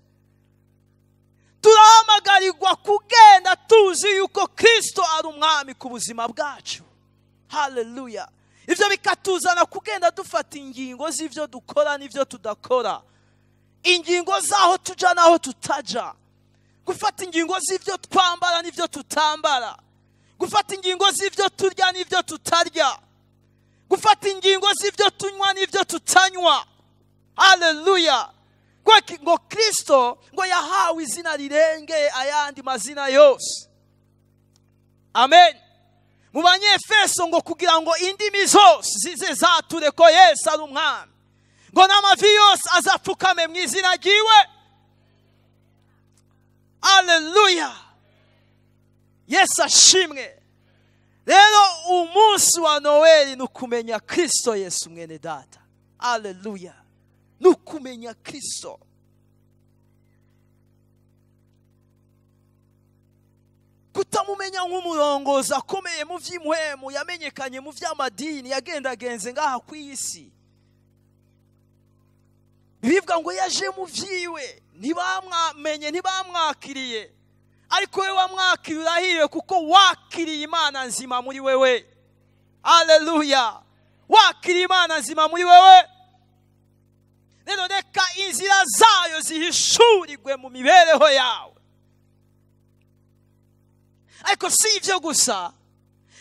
Turahamagarirwa kugenda tuzi yuko Kristo ari umwami ku buzima bwacu. Haleluya. Ivyo bikatuzana kugenda dufata ingingo z'ivyo dukora n'ivyo tudakora, ingingo zaho tuja naho tutaja, gufata ingingo z'ivyo twambara n'ivyo tutambara, gufata ingingo z'ivyo turya n'ivyo tutarya, gufata ingingo z'ivyo tunywa n'ivyo tutanywa. Haleluya. Ngo Kristo ngo yahawe izina rirengeye ayandi mazina yose. Amen. Mu Banyefeso ngo kugira ngo indimi zose zize zature ko Yesu ari umwami, ngo n'amavi yose azapfukame mu izina ryiwe. Haleluya. Yesu ashimwe. Rero umunsi wa Noeli ni ukumenya Kristo Yesu mwene data. Haleluya. Ni ukumenya Kristo. Kutamumenya nk'umurongozi akomeye mu vy'impwemu, yamenyekanye mu vy'amadini, yagendagenze ngaha kw'isi. Bivuga ngo yaje mu vyiwe, ntibamwamenye, ntibamwakiriye. Ariko we wamwakiriye urahiriwe, kuko wakiriye Imana nzima muri wewe. Haleluya. Wakiriye Imana nzima muri wewe. Rero reka inzira zayo zihishurirwe mu mibereho yawe. Ariko si ivyo gusa,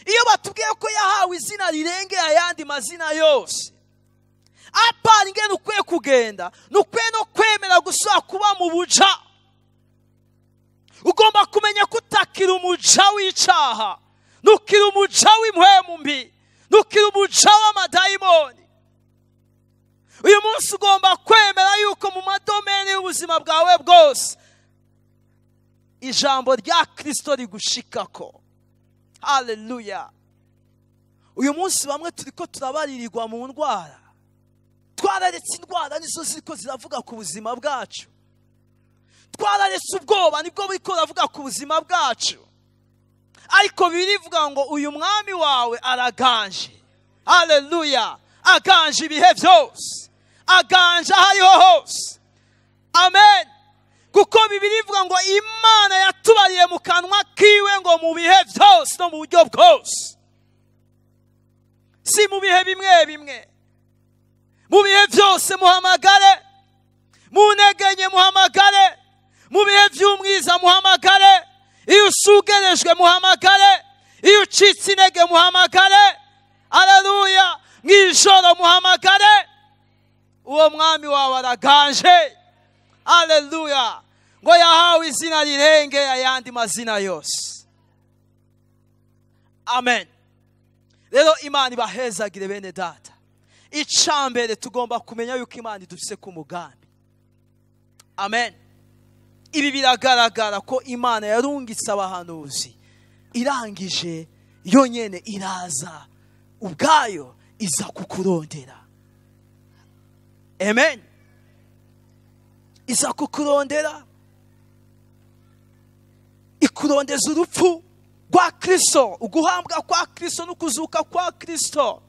iyo batubwiye ko yahawe izina rirengeye ayandi mazina yose, apana ingene ukwiye kugenda, nukwiye no kwemera gusa kuba mu buja. Ugomba kumenya ko utakiri umuja w'icaha, nukiri umuja w'impwemu mbi, nukiri umuja w'amadayimoni. Uyu munsi ugomba kwemera yuko mu madomene y'ubuzima bwawe bwose ijambo rya Kristo rigushikako. Haleluya. Uyu munsi bamwe turiko turabaririrwa mu ndwara, twararetse indwara nizo ziriko ziravuga ku buzima bwacu, twararetse ubwoba nibwo buriko buravuga ku buzima bwacu. Ariko birivuga ngo uyu mwami wawe araganje. Haleluya. Aganje ibihe byose, aganje ahariho hose. Amen. Kuko Bibiliya ivuga ngo Imana yatubariye mu kanwa kiwe ngo mu bihe byose no mu buryo bwose, si mu bihe bimwe bimwe, mu bihe byose muhamagare, mu ntegenye muhamagare, mu bihe by'umwiza muhamagare, iyo usugerejwe muhamagare, iyo ucitse intege muhamagare. Haleluya. Mw'ijoro muhamagare, uwo mwami wawe araganje. Haleluya. Ngo yahawe izina rirengeye ayandi mazina yose. Amen. Rero Imana ibahezagire bene data. Icambere tugomba kumenya yuko Imana idufise ku mugambi. Amen. Ibi biragaragara ko Imana yarungitse abahanuzi, irangije yonyene iraza ubwayo iza kukurondera. Amen. Iza kukurondera, ikurondeza urupfu rwa Kristo, uguhambwa kwa Kristo n'ukuzuka kwa Kristo.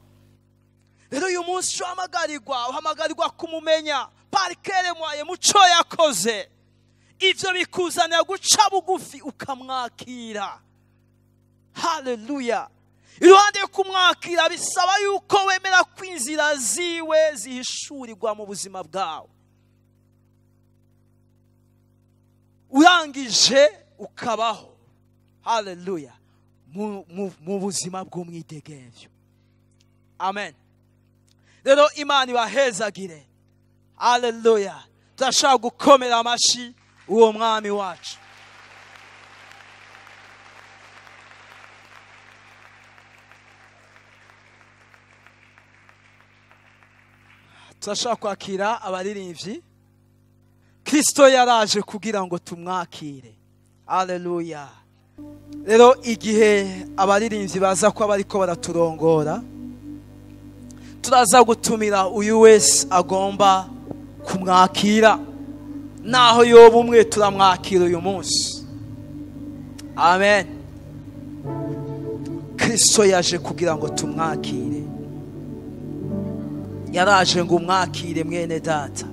Rero uyu munsi uhamagarirwa, uhamagarirwa kumumenya parikere mwaye muco yakoze. Ivyo bikuzanira guca bugufi ukamwakira. Haleluya. Iruhande yo kumwakira bisaba yuko wemera ko inzira ziwe zihishurirwa mu buzima bwawe. Urangije ukabaho. Haleluya. Mu buzima bw'umwidegemvyo. Amen. Rero Imana ibahezagire. Haleluya. Turashaka gukomera amashi uwo mwami wacu. Turashaka kwakira abaririmbyi. Kristo yaraje kugira ngo tumwakire. Haleluya. Rero igihe abaririmbyi baza ko bariko baraturongora, turaza gutumira uyu wese agomba kumwakira, naho yoba umwe turamwakira uyu munsi. Amen. Kristo yaje kugira ngo tumwakire, yaraje ngo umwakire mwene data.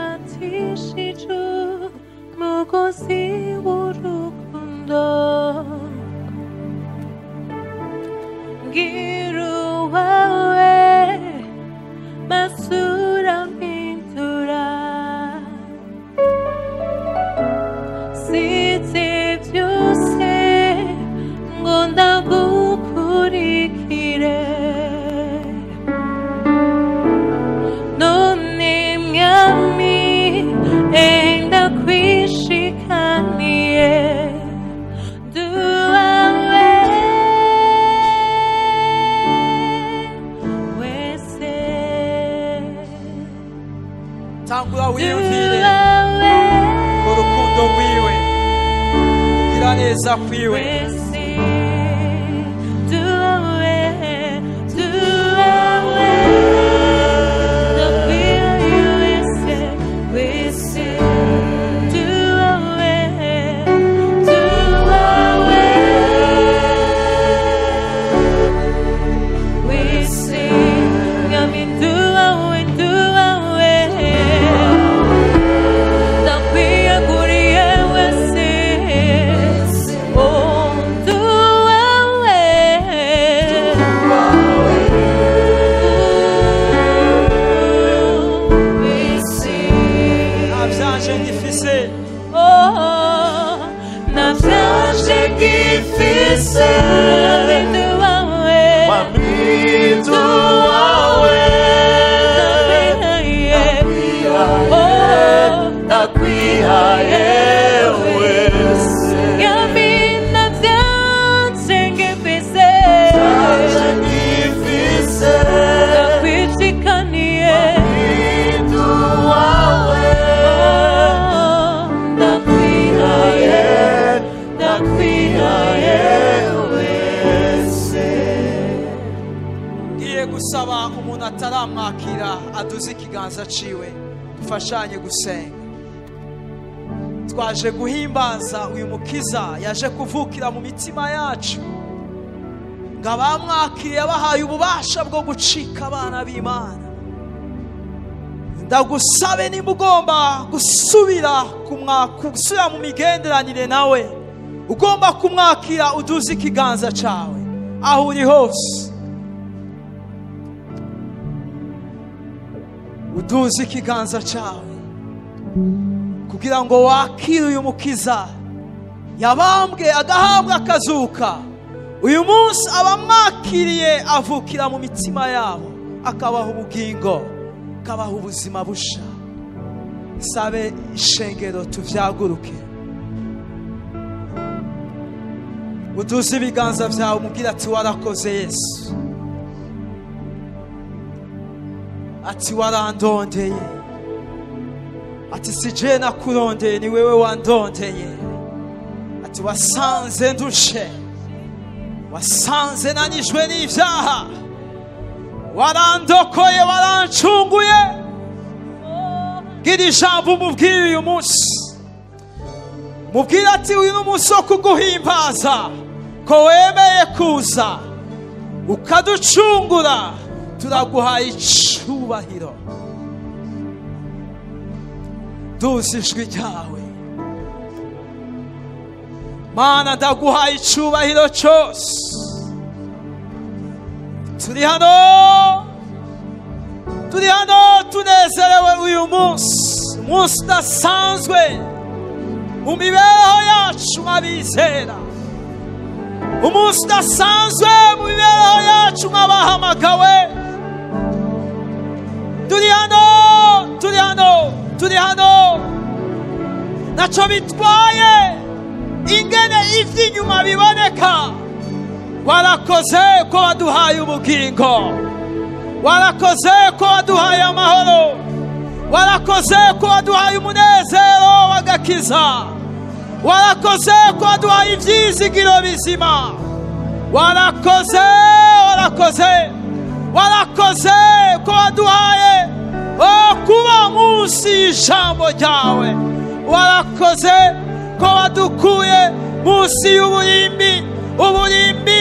Yafatishije umugozi w'urukundo, ngira uwawe masura mpindura, size byose ngo ndagukurikire, none mwami enda kwishikaniye, duwawe wese, Tangura wiyumvire ku rukundo rwiwe, kugira neza kwiwe. Wese, duwawe, duwawe, ndakwihaye wese, wese, duwawe, duwawe, wese, mwami duwawe, duwawe, ndakwiyeguriye wese, oh, duwawe, wese. Nta vyanje ngifise, Oh, navyaje ngifise, duwawe, Duwawe, ndakwihaye, oh, ndakwihaye wese, Yami navyaje ngifise, ngifise, ndakwishikaniye, duwawe, oh, ndakwihaye, ndakwihaye wese. ngiye gusaba umuntu ataramwakira aduze ikiganza ciwe, dufashanye gusenga. Twaje guhimbaza uyu mukiza yaje kuvukira mu mitima yacu, ngo abamwakiriye bahaye ububasha bwo gucika abana b'Imana. Ndagusabe nimba ugomba gusubira gusubira mu migenderanire nawe, ugomba kumwakira, uduze ikiganza cawe aho uri hose, uduze ikiganza cawe kugira ngo wakire uyu mukiza yabambwe agahambwa akazuka. Uyu munsi abamwakiriye avukira mu mitima yabo, akabaha ubugingo, akabaha ubuzima busha. Sabe ishengero tuvyaguruke, uduze ibiganza vyawe umubwire ati warakoze Yesu, ati warandondeye, ati si je nakurondeye, ni wewe wandondeye, ati wasanze ndushe, wasanze nanijwe n'ivyaha, warandokoye, warancunguye. Gira ijambo umubwire uyu munsi, mubwire ati uyu ni umunsi wo kuguhimbaza ko wemeye kuza ukaducungura, turaguhaye icubahiro. Duzi ijwi ryawe Mana, ndaguhaye icubahiro cyose. Turi hano, turi hano tunezerewe uyu munsi, umunsi udasanzwe mu mibereho yacu nk'abizera, umunsi udasanzwe mu mibereho yacu nk'abahamagawe. Turi hano, turi hano, turi hano, ntacyo bitwaye ingene ivy'inyuma biboneka. Warakoze ko waduhaye ubugingo, warakoze ko waduhaye amahoro, Warakoze ko waduhaye umunezero w'agakiza. Warakoze ko waduhaye ibyizigiro bizima. Warakoze, warakoze, warakoze ko waduhaye kuba munsi y'ijambo ryawe. Warakoze ko wadukuye munsi y'uburimbi, uburimbi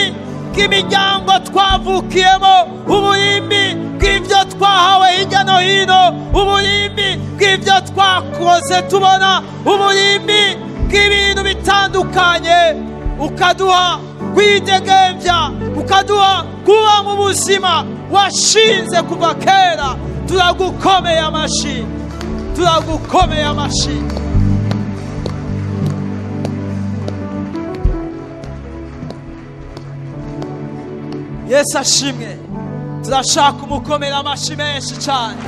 bw'imiryango twavukiyemo, uburimbi bw'ibyo twahawe hirya no hino, uburimbi bw'ibyo twakoze tubona, uburimbi bw'ibintu bitandukanye, ukaduha kwidegembya, ukaduha kuba mu buzima washinze kuva kera. Turagukomeye amashyi, turagukomeye amashyi. Yesu ashimwe. Turashaka umukomera amashyi menshi cyane.